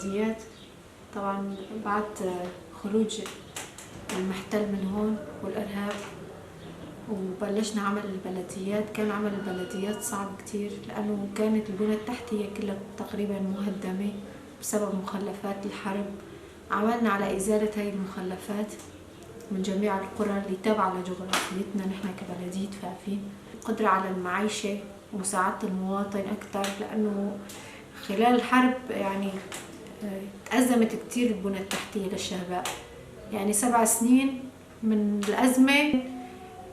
البلديات طبعا بعد خروج المحتل من هون والإرهاب وبلشنا عمل البلديات. كان عمل البلديات صعب كتير لأنه كانت البنى التحتية كلها تقريبا مهدمة بسبب مخلفات الحرب. عملنا على إزالة هاي المخلفات من جميع القرى اللي تابعة لجغرافيتنا نحن كبلدية فافين. القدرة على المعيشة ومساعدة المواطن أكثر، لأنه خلال الحرب يعني تأزمت كتير البنى التحتية للشهباء، يعني 7 سنين من الأزمة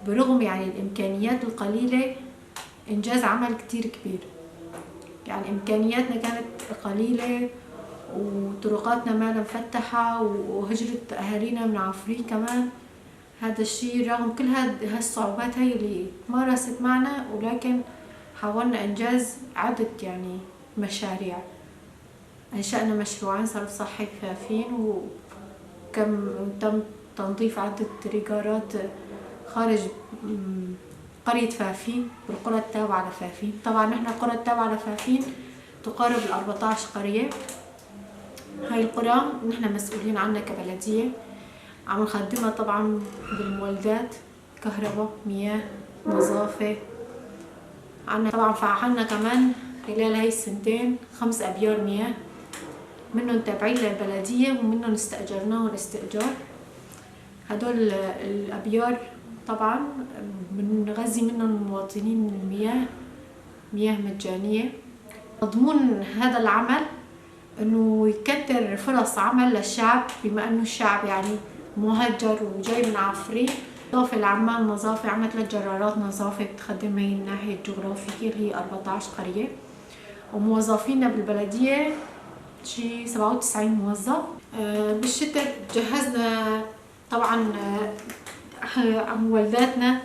برغم يعني الإمكانيات القليلة إنجاز عمل كتير كبير. يعني إمكانياتنا كانت قليلة وطرقاتنا ما مفتحة وهجرة أهالينا من عفرين كمان، هذا الشيء رغم كل هالصعوبات هي اللي تمارست معنا، ولكن حاولنا إنجاز عدة يعني مشاريع. أنشأنا مشروعين صرف صحي فافين، وكم تم تنظيف عدة ريجارات خارج قرية فافين والقرى التابعة لفافين. طبعا نحن القرى التابعة لفافين تقارب ال 14 قرية. هاي القرى نحن مسؤولين عنها كبلدية، عم نخدمها طبعا بالمولدات، كهرباء، مياه، نظافة. عنا طبعا فعلنا كمان خلال هاي السنتين 5 أبيار مياه، منهم تابعين للبلدية ومنهم استأجرناهم استئجار. هدول الأبيار طبعا بنغذي منهم المواطنين المياه، مياه مجانية. مضمون هذا العمل انه يكتر فرص عمل للشعب، بما انه الشعب يعني مهجر وجاي من عفرين. إضافة لعمال نظافة، عملت 3 جرارات نظافة بتخدم هي الناحية الجغرافية اللي هي 14 قرية، وموظفينا بالبلدية شي 97 موظف. بالشتاء جهزنا طبعا مولداتنا،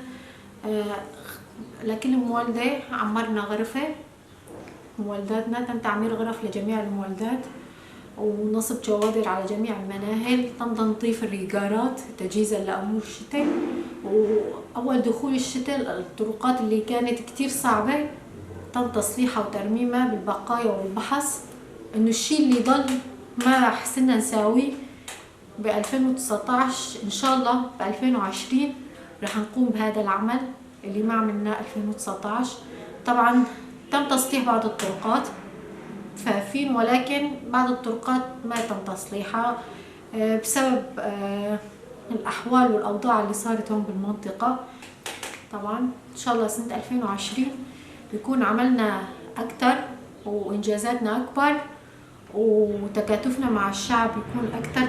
لكل مولدة عمرنا غرفة. مولداتنا تم تعمير غرف لجميع المولدات ونصب جوادر على جميع المناهل، تم تنظيف الريجارات تجهيزا لأمور الشتاء. وأول دخول الشتاء الطرقات اللي كانت كتير صعبة تم تصليحها وترميمها بالبقايا والبحث، إنه الشيء اللي ضل ما حسنا نساويه ب 2019 إن شاء الله ب 2020 رح نقوم بهذا العمل اللي ما عملناه 2019. طبعا تم تصليح بعض الطرقات فافين، ولكن بعض الطرقات ما تم تصليحها بسبب الأحوال والأوضاع اللي صارت هون بالمنطقة. طبعا إن شاء الله سنة 2020 بيكون عملنا أكتر وإنجازاتنا أكبر وتكاتفنا مع الشعب يكون أكتر.